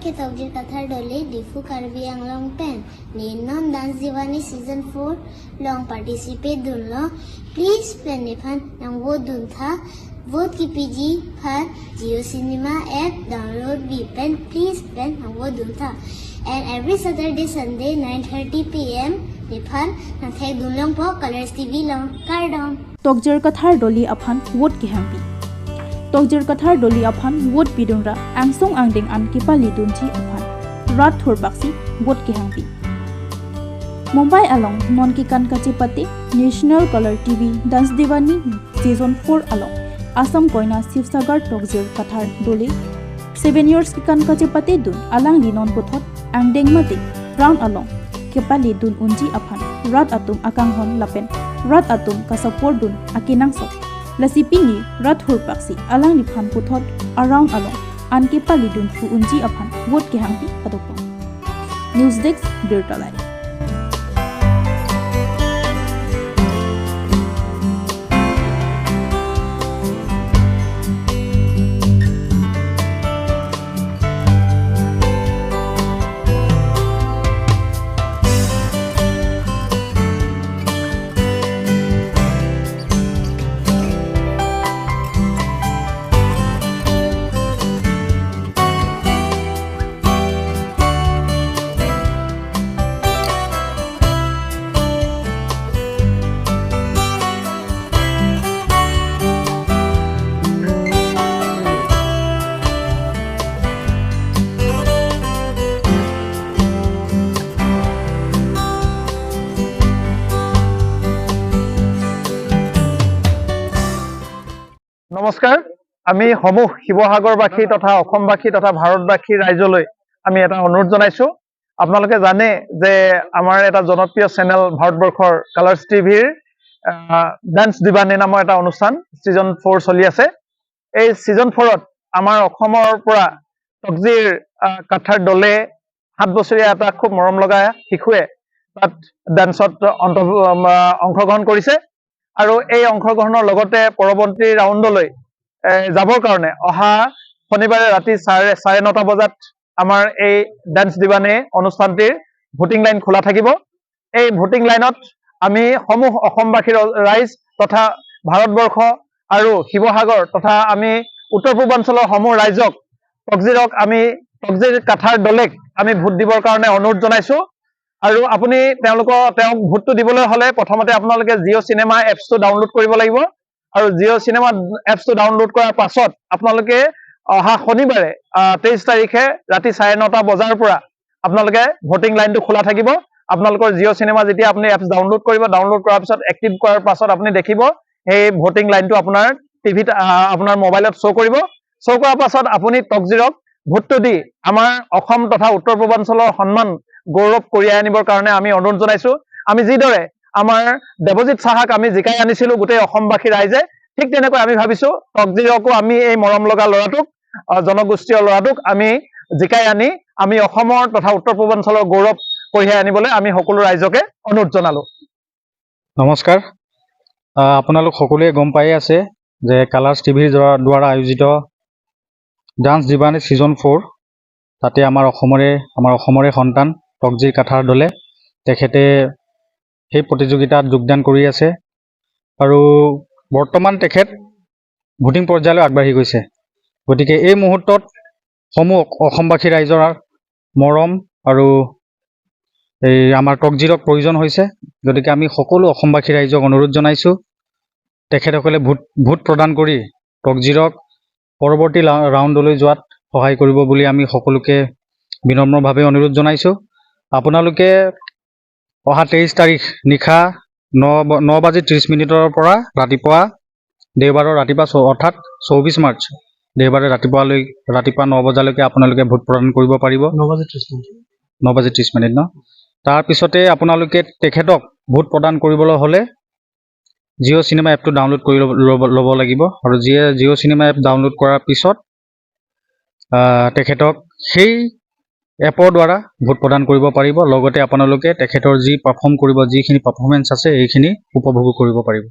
ke Tokjir Kathar Dole Diphu Karbi Anglong pen ni non Dance Deewane season 4 long participate dun lo please pen ni phan nang vote dun tha vote ki PG phan Jio Cinema app download bi pen please pen nang vote dun tha and every Saturday Sunday 9:30 pm ni phan nang thek dun long po Colors TV long kardom. Tokjir Kathar Doli aphan vote ki hangpi Tokjir Kathar Doli aphan vote bidunra angsong angding an kipali dunchi aphan rat thur baksi vote ki hangpi Mumbai along non ki kan kachi pate National Color TV Dance Deewane season 4 along Assam Koina Sibsagar Tokjir Kathar Doli 7 years ki kan kachi pate dun alang li non puthot angdeng mate round along kepali dun unji aphan rat atum akang hon lapen rat atum ka support dun akinang sok lasipini rat hur paksi alang li phan puthot around along an kepali dun thu unji aphan vote ke hangpi adopo. News Desk Birtalai. নমস্কাৰ, আমি সমূহ শিৱসাগৰবাসী তথা অসমবাসী তথা ভাৰতবাসী ৰাইজলৈ আমি এটা অনুৰোধ জনাইছো। আপোনালোকে জানে যে আমাৰ এটা জনপ্ৰিয় চেনেল ভাৰতবৰ্ষৰ কালাৰ্ছ টিভিৰ ডান্স দিৱানী নামৰ এটা অনুষ্ঠান ছিজন 4 চলি আছে। এই ছিজন 4ত আমাৰ অসমৰ পৰা তকজিৰ কাথাৰ দলে 7 বছৰীয়া এটা খুব মৰম লগা শিশুৱে তাত ডান্সত অংশগ্ৰহণ কৰিছে আৰু এই অংশগ্ৰহণৰ লগতে পৰৱৰ্তী ৰাউণ্ডলৈ যাবৰ কাৰণে অহা শনিবাৰে ৰাতি 9:30 বজাত আমাৰ এই ডান্স দিৱানী অনুষ্ঠানটিৰ ভোটিং লাইন খোলা থাকিব। এই ভোটিং লাইনত আমি সমূহ অসমবাসী ৰাইজ তথা ভাৰতবৰ্ষ আৰু শিৱসাগৰ তথা আমি উত্তৰ পূৰ্বাঞ্চলৰ সমূহ ৰাইজক তকজিৰক আমি তকজিৰ কাথাৰ দলেক আমি ভোট দিবৰ কাৰণে অনুৰোধ জনাইছো। আৰু আপুনি তেওঁক ভোটটো দিবলৈ হ'লে প্ৰথমতে আপোনালোকে জিঅ' চিনেমা এপছটো ডাউনলোড কৰিব লাগিব আৰু জিঅ' চিনেমা এপছটো ডাউনলোড কৰাৰ পাছত আপোনালোকে অহা শনিবাৰে 23 তাৰিখে ৰাতি 9:30 বজাৰ পৰা আপোনালোকে ভোটিং লাইনটো খোলা থাকিব। আপোনালোকৰ জিঅ' চিনেমা যেতিয়া আপুনি এপছ ডাউনলোড কৰিব, ডাউনলোড কৰাৰ পিছত এক্টিভ কৰাৰ পাছত আপুনি দেখিব সেই ভোটিং লাইনটো আপোনাৰ টিভিত আপোনাৰ মোবাইলত শ্ব' কৰিব। শ্ব' কৰাৰ পাছত আপুনি তকজিৰক ভোটটো দি আমাৰ অসম তথা উত্তৰ পূৰ্বাঞ্চলৰ সন্মান গৌৰৱ কঢ়িয়াই আনিবৰ কাৰণে আমি অনুৰোধ জনাইছো। আমি যিদৰে আমাৰ দেৱজিৎ সাহাক আমি জিকাই আনিছিলো গোটেই অসমবাসী ৰাইজে, ঠিক তেনেকৈ আমি ভাবিছো তকজিৰকো আমি এই মৰম লগা ল'ৰাটোক, জনগোষ্ঠীয় ল'ৰাটোক আমি জিকাই আনি আমি অসমৰ তথা উত্তৰ পূৰ্বাঞ্চলৰ গৌৰৱ কঢ়িয়াই আনিবলৈ আমি সকলো ৰাইজকে অনুৰোধ জনালো। নমস্কাৰ, আপোনালোক সকলোৱে গম পায়ে আছে যে কালাৰ্ছ টিভিৰ দ্বাৰা আয়োজিত ডান্স দিৱানী ছিজন 4 তাতে আমাৰ অসমৰে সন্তান তকজিৰ কাথাৰ দলে তেখেতে সেই প্ৰতিযোগিতাত যোগদান কৰি আছে আৰু বৰ্তমান তেখেত ভোটিং পৰ্যায়লৈ আগবাঢ়ি গৈছে। গতিকে এই মুহূৰ্তত সমূহ অসমবাসী ৰাইজৰ মৰম আৰু এই আমাৰ তকজিৰক প্ৰয়োজন হৈছে। গতিকে আমি সকলো অসমবাসী ৰাইজক অনুৰোধ জনাইছোঁ তেখেতসকলে ভোট প্ৰদান কৰি তকজিৰক পৰৱৰ্তী ৰাউণ্ডলৈ যোৱাত সহায় কৰিব বুলি আমি সকলোকে বিনম্ৰভাৱে অনুৰোধ জনাইছোঁ। আপোনালোকে অহা 23 তাৰিখ নিশা 9:30 পৰা ৰাতিপুৱা দেওবাৰৰ ৰাতিপুৱা অৰ্থাৎ 24 মাৰ্চ দেওবাৰে ৰাতিপুৱা 9 বজালৈকে আপোনালোকে ভোট প্ৰদান কৰিব পাৰিব। 9:30। 9:30 ন? তাৰপিছতে আপোনালোকে তেখেতক ভোট প্ৰদান কৰিবলৈ হ'লে জিঅ' চিনেমা এপটো ডাউনলোড কৰি ল'ব লাগিব আৰু যিয়ে জিঅ' চিনেমা এপ ডাউনলোড কৰাৰ পিছত তেখেতক সেই এপৰ দ্বাৰা ভোট প্ৰদান কৰিব পাৰিব। লগতে আপোনালোকে তেখেতৰ যি পাৰফৰ্ম কৰিব, যিখিনি পাৰফৰ্মেঞ্চ আছে এইখিনি উপভোগো কৰিব পাৰিব।